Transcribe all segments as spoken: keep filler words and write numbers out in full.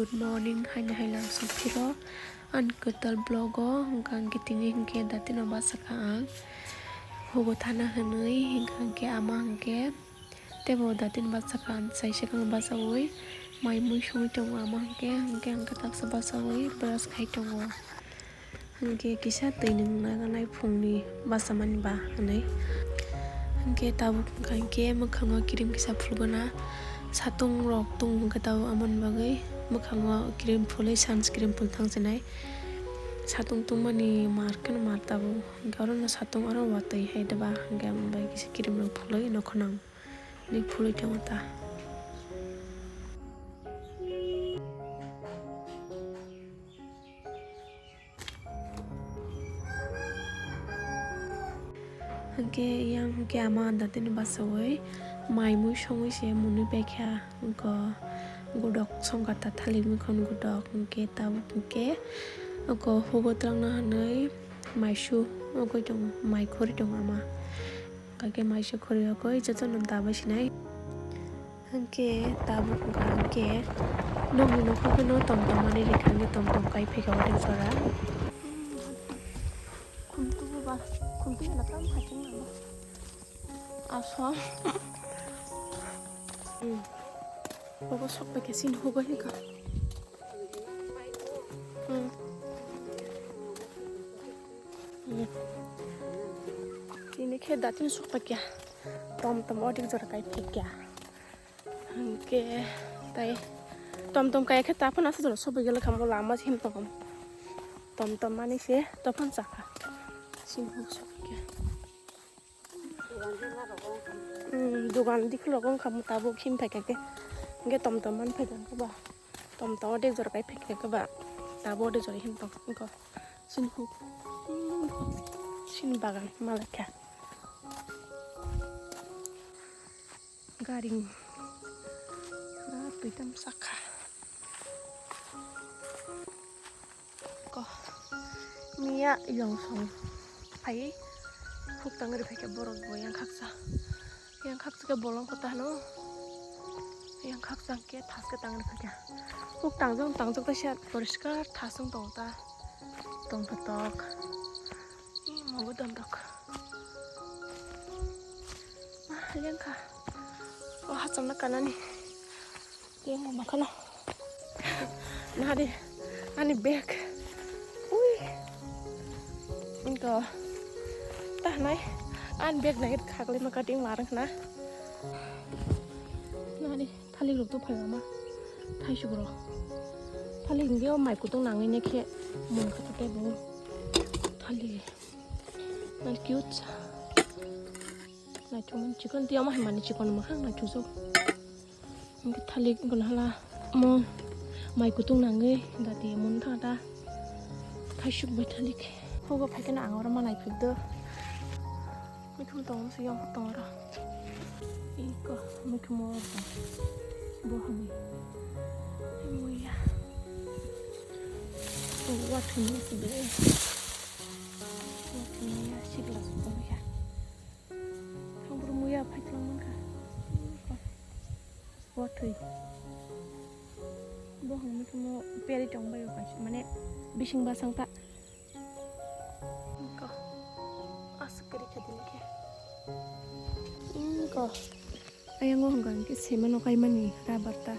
Good morning, haini hai lang song phiro. Ang kwtal vlog o hwnkha hwnkhe tini hwnkhe datino bachakha ang. Hugo thana hwnwi hwnkha hwnkhe ama hwnkhe teibo datino bachakha ang, sai swkang bachaui mai mui songwi tongo ama hwnkhe, hwnkhe hwnkhe taksa bachaui brush khai tongo. Hwnkhe kisa twi nwng naganai phungni bachamani ba hwnwi. Hwnkhe tabuk hwnkha hwnkhe mwkhango cream kisa phulgana, satung rok tung hwnkhe tabuk amoni bagwi mwkhango cream phulwi sunscreen phul thangsinai. Satung tungmani mar kheno mar tabuk, hwnkhe orono satung oro watwi hai deba, hwnkhe amoni bagwi kisa cream rok phulwi nokho nang ni phulwi tongo ta. Hwnkhe yang hwnkhe ama datino bachaui mai mui songwi se mwnwi paikha, wngkha godok songkha ta thalik mikhon godok, hwnkhe tabuk hwnkhe oko hugo twlangna hwnwi maisu wngwi tongo, mai khori tongo ama. Hwnkhe maisa khori rokoi jotono dabai sinai. Hwnkhe tabuk wngkha hwnkhe nokni nokha phano tom tom manwi rikha hwnkhe tom tom kai phaikha o jora. Khumtu ba, khumtu na tam haching na ba. Aso. Hmm. Obo sok paikha sini hugo hika. Hmm. Hmm. Tini khe datin sok paikha. Tom tom odik jora kai phaikha. Hwnkhe tai tom tom kai khe taphano aswk jora sobai gele kha, mo lama se him tongkha. Tom tom mani se taphano chakha. Sini sok paikha. Hmm, dogan dikhe logo wngkha mo tabuk him phaikha khe. Hwnkhe tom tom man phaikha khe ba. Tom tom odik jora kai phaikha khe ba. Tabuk odik jora him tong wngkha. Sini huk. Hmm, sini bagan malaikha. Garing. Ah, twi tam sakha. Ko. Miya yong song. Phai. Huk tang ri phaikha borok bo yang khaksa. Yang khaksa khe bolong kota hano. Yang khaksa khe thas khe tang ri phaikha. Huk tangjak tangjak ta siya poriskar thas wng tongo ta. Tong khe tok. Ih, mogo dam dok. Ah, lengkha. O hacham na kanani. Lengma makhano. Nari, ani bag. Ui. Engko. Tahnai. Ani bag nai khakli ma cutting marang khna. Nari. Thalik rok to phailama thaisuk rok. Thalik hingke o mai kutung nangwi ne khe mung kha tei bo thalik. Nang cute sa. Naichuk mani chikon tei omo hai mani chikon mwkhang naichukjak. Hingke thalik hingke hala mo mai kutung nangwi dati mun tha ta thaisuk bai thalik. Hugo phaikhe no ang oro ma naiphik do. Mikhumu tongo se yang tongo ro. Iko mikhumu oro tong. Bo hamui. Muya. Wa thumi si be. Wa thumi ya sigla tong ya. Thang bro muya phai tong man kha. Wa thwi. Bo hamui mikhumu peri tong bai o kaisa mane bising basang ta. Ko. Aswk kwrwi kha tini khe. Hmm, ko. Ayang o hwnka hwnkhe sema no kaimani rubber ta.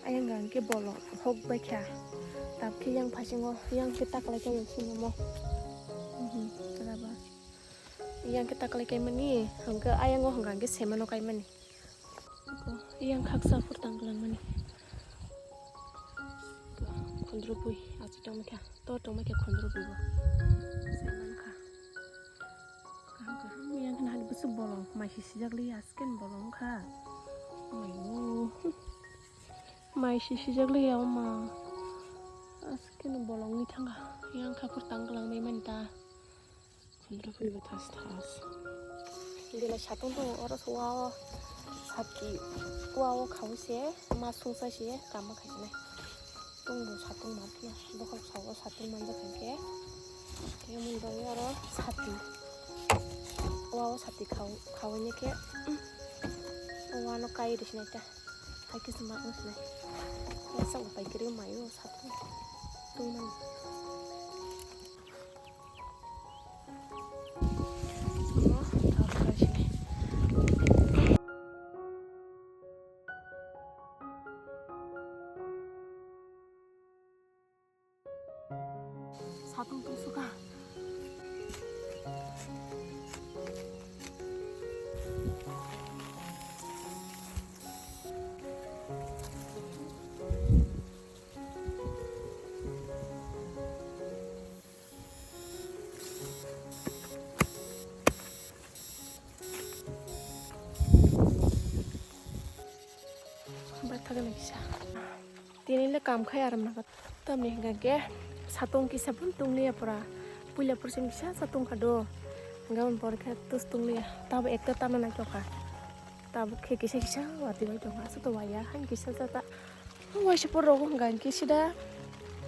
Ayang hwnka hwnkhe bolong hok bai kha. Tabkhe yang phasingo, yang khe taklai khe sini mo. Mhm, rubber. Yang khe taklai kaimani, hwnkhe ayang o hwnka hwnkhe sema no kaimani. Yang khaksa phur tang langmani. Khondro bui, achi tongma kha, to tongma kha khondro bui bo. Sai man kha. Kaham kaham yang khna hali busuk bolong, mai si sijak li asken bolong kha. Mai o. Mai si sijak li ya ma. Asken bolong ni thanga, yang kha phur tang langmai man ta. Khondro phaibo thas thas. Belai satung tongo oro se wa o sati wa o khaui se ma sungsa se kama khainai. Tungbo satung ma phiya bokhok sao satung manjak khaikhe. Emon bagwi oro sati wa o sati khau khaui khe wa no kai rwsinai ta. Hai khe se ma wng khe nai. Sa upai kwrwi maio satung tungmani. Satung tungsukha. Bathakgani kisa. Tini le kam khai aram nago. Tamni hingka khe satung kisa phun tunglia pura. Puila purchim kisa satung kha do. Hingka hwn por khe tus tunglia. Tabo ekta tamo nai tokha. Tabo khe kisa kisa wati bai tongkha. Aswk to waya han kisa jata. Waisa por rogo hingka khe sida.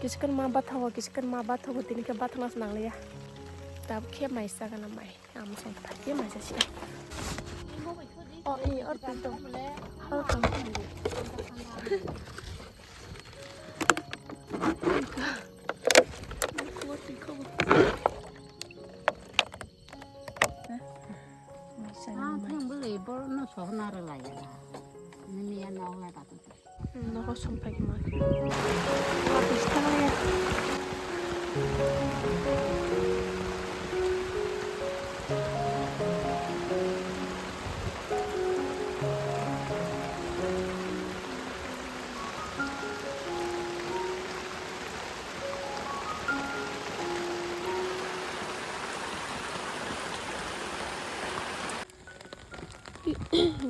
Kisa kan ma bathago, kisa kan ma bathago. Tini khe bathana se nanglia. Tabo khe mai sagana mai. Amo song thakhe mai jasi. Oh, ini or pintu. Or pintu. Ah, thang bwlwi borokno sohorna rwlai ya. Nini ya nok lai ta. Nogo song pai ma. Habis thanaya.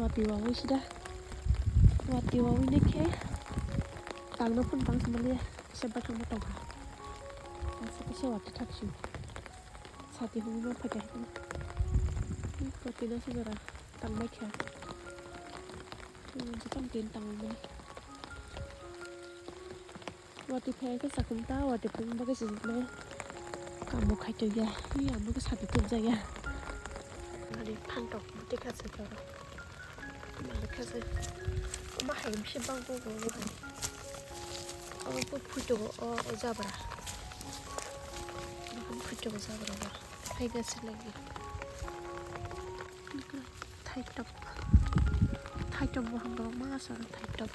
Wati wawi sida. Wati wawi ne khe tangna phun tang samaliya. Kisa bathang ma tongkha. Kisa kisa wati thak si. Sati hwnwi ma phaikha hwnwi. Wati no sijora tang bai kha. Jotong tin tang mani. Wati phai khe sakhum ta, wati phung bagwi se jiknai. Kamo khai tong ya, hi amo khe sati tong jaya. Mari phantok buti kha se toro. Mari kha se. Ma hai bisi bang go go hai. Abo bo phuto o, o jabra. Bo phuto o jabra ba. Hai ga se lagi. Thaitop. Thaitop bo hwngo ma aswk thaitop.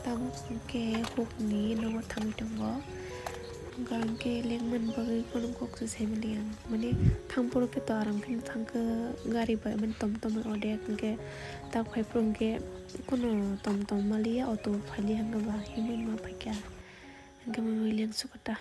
Tabuk hwnkhe hukni nogo thangwi tongo. Hwnkhe lengmani bagwi kheno kok se saimani ang. Mane thangphuru khe to aram khe thangkhe gari bai mane tom tom bai odek hwnkhe tak phaiphuru hwnkhe kheno tom tom maliya auto phailiya hwnkhe ba himwi ma phaikha. Hwnkhe mui lengsukha ta.